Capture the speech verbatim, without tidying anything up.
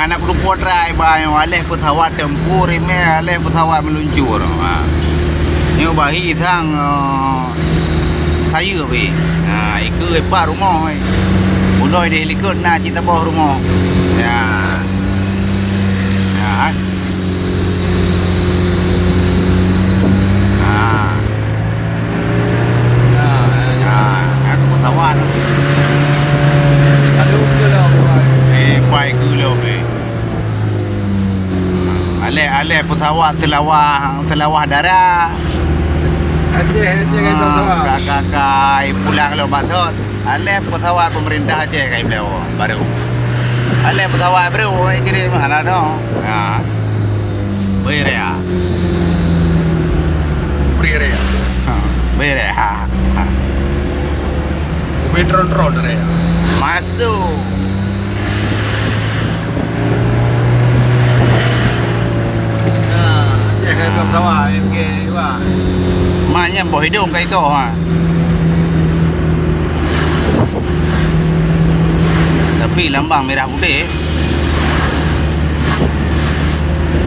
Aneuk keureupok trai ba nyoe, aléh peusawat tempur, imé aléh peusawat meuluncur. Ha. Nyoe bahi sang, eh, sayeup pih. Ha, ikeue pat rumoh, eh. Ulôi deh likot na cit taboh rumoh. Ya. Ya, eh. Ha. Ya, ya, ya. Aku pesawat. Eh, pai ke lom, eh. Aléh, aléh pesawat seulawah, seulawah dara. Aceh, Aceh, ah, pesawat. Ka, ka, ka, pulang lom maksud. Aléh pesawat pemerintah Aceh ka iblèe baru. Aléh pesawat baru, ai kirim hana dong. Ha. Beri ya. Beri ya. Ha, beri ya. Ha. Ubé tron-tron ya. Masuk. Nah, ya kan, belum sama, M G, wah. Mak nyan boh hidung ka iko, ha. Tapi lambang merah putih.